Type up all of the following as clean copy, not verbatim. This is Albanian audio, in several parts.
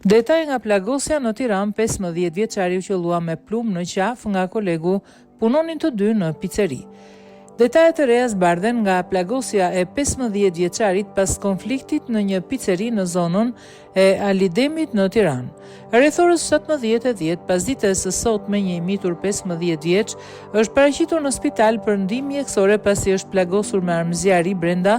Detaje nga plagosja në Tiranë, 15 vjeçari u qëllua me plumb në qafë nga kolegu, punonin të dy në piceri. Detaje të reja zbardhen nga plagosja e 15 vjeçarit pas konfliktit në një piceri në zonën e Ali Demit në Tiranë. Rreth orës 17:10 pasdites së sotme një i mitur 15 vjeç është paraqitur në spital për ndihmë mjekësore pasi është plagosur me armë zjarri brenda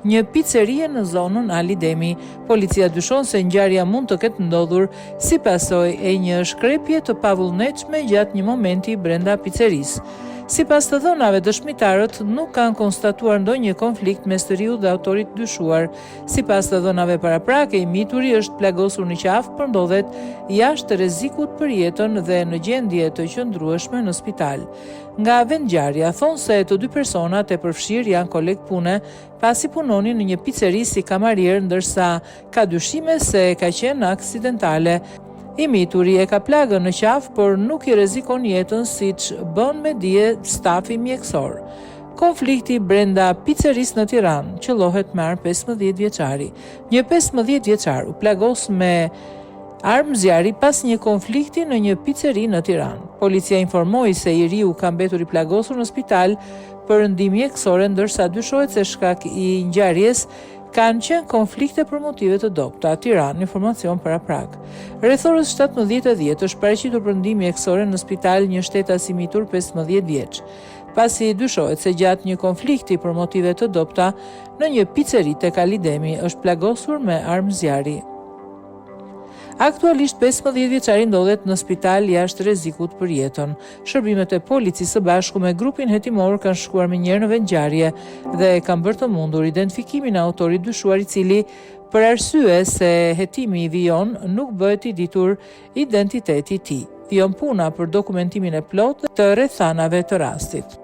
një picerie në zonën Ali Demi. Policia dyshon se ngjarja mund të ketë ndodhur si pasojë e një shkrepje të pavullnetshme gjatë një momenti brenda picerisë. Sipas të dhënave, dëshmitarët nuk kanë konstatuar ndonjë konflikt mes të riut dhe autorit të dyshuar. Sipas të dhënave paraprake, i mituri është plagosur në qafë, por ndodhet jashtë rrezikut për jetën dhe në gjendje të qëndrueshme në spital. Nga vendngjarja, thonë se të dy personat e përfshirë janë kolegë pune, pasi punonin në një piceri si kamarierë, ndërsa ka dyshime se ka qenë aksidentale. I mituri e ka plagën në qafë, por nuk i rrezikon jetën siç bën me dije stafi mjekësor. Konflikti brenda picerisë në Tiranë, qëllohet me armë 15 vjeçari. Një 15 vjeçar u plagos me armë zjarri pas një konflikti në një piceri në Tiranë. Policia informoi se i riu ka mbetur i plagosur në spital për ndihmë mjekësore ndërsa dyshohet se shkak i ngjarjes kanë qenë konflikte për motive të dobëta. Tiranë, informacion paraprak. Rreth orës 17:10 është paraqitur për ndihmë mjekësore në spital një shtetas i mitur 15 vjeç. Pasi dyshohet se gjatë një konflikti për motive të dobëta në një piceri tek Ali Demi është plagosur me armë zjarri. Aktualisht 15 vjeçari ndodhet në spital jashtë rrezikut për jetën. Shërbimet e policisë së bashku me grupin hetimor kanë shkuar menjëherë në vendngjarje dhe kanë bërë të mundur identifikimin e autorit të dyshuar i cili për arsye se hetimi vijon nuk bëhet i ditur identiteti i tij. Vijon puna për dokumentimin e plotë të rrethanave të rastit.